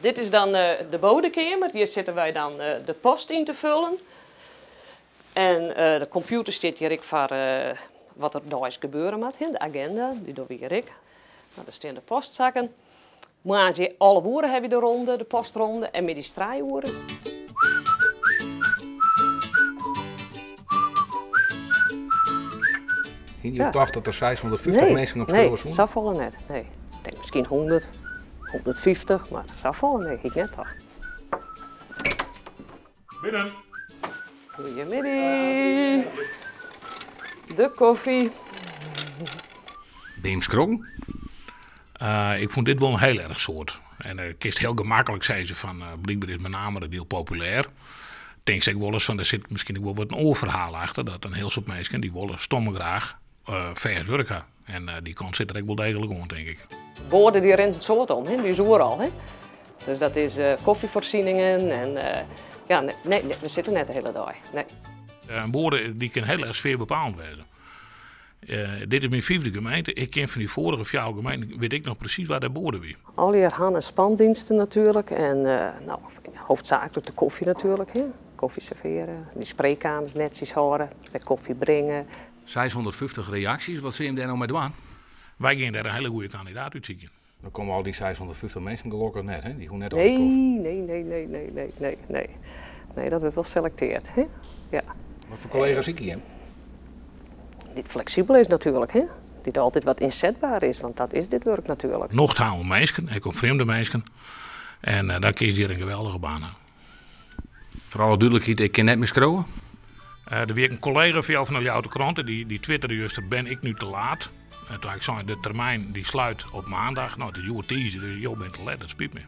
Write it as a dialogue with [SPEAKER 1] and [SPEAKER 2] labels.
[SPEAKER 1] Dit is dan de bodekeamer. Hjir sitte wy dan de post yn te fullen. En de kompjûter stiet hjir ek foar wat der deis gebeure moat, de agenda, dy dogge we hjir ek. No, dêr stean de postsakken. Moarns 11 oere hawwe wy de ronde, de postronde, en middeis 3 oere.
[SPEAKER 2] Hiene jo tocht dat der 650 minsken op skriuwe soene?
[SPEAKER 1] Nee, safolle net. Nee. Ik tink miskien 100, 150, mar safolle nee, hie ik net tocht.
[SPEAKER 3] Binnen.
[SPEAKER 1] Goeiemiddei. De koffie.
[SPEAKER 2] Binne jim skrokken?
[SPEAKER 3] Ik fûn dit wol in hiel erch soad. En dan kinst hiel gemaklik sizze fan blykber is Menameradiel hiel populêr. Tinkst ek wolris fan der sit miskien ek wol wat in oar ferhaal achter. Dat in hiel soad minsken dy wolle stomme graach fêst wurk ha. En dy kant sit der ek wol deeglik oan, tink ik.
[SPEAKER 1] Boade dy rint in soad om, hè? Dy is oeral. Hè? Dus dat is kofjefoarsieningen en ja, nee, nee, we sitte net de hiele dei. Nee.
[SPEAKER 3] In boade dy kin hiel erch sfearbepalend wêze. Dit is myn fyfde gemeente. Ik kin fan dy foarige fjouwer gemeenten wit ik noch presys wa de boade wie.
[SPEAKER 1] Allerhande spandiensten natuerlik en no, hoofdzaaklik de kofje natuerlik. Hè? Kofje serveare, dy spreekkamers netsjes hâlde, de kofje bringe.
[SPEAKER 2] 650 reaksjes, wat sille jim dêr no mei dwaan?
[SPEAKER 3] Wy gean dêr in hiele goede kandidaat útsykjen.
[SPEAKER 2] Dan komme al dy 650 minsken gelokkich net, hè? Dy hoege net al dy kofje.
[SPEAKER 1] Nee, nee, nee, nee, nee, nee, nee. Nee, dat wurdt wol selekteard, hè? Ja.
[SPEAKER 2] Wat foar kollega's sykje jim?
[SPEAKER 1] Dy't fleksibel is natuerlik, hè? Dy't altyd wat ynsetber is, want dat is dit wurk natuerlik.
[SPEAKER 3] Nocht ha oan minsken, ek oan frjemde minsken. En dan kinst hjir in geweldige baan ha.
[SPEAKER 2] Foar alle dúdlikheid, ik kin net mear skriuwe.
[SPEAKER 3] Der wie ek in kollega fan jou fan de Ljouwerter Krante, dy twitterde juster, ben ik nu te laat? En toen ik sei, de termyn dy sluit op maandag. No, it is hjoed tiisdei, dus jo binne te let, dat spyt my.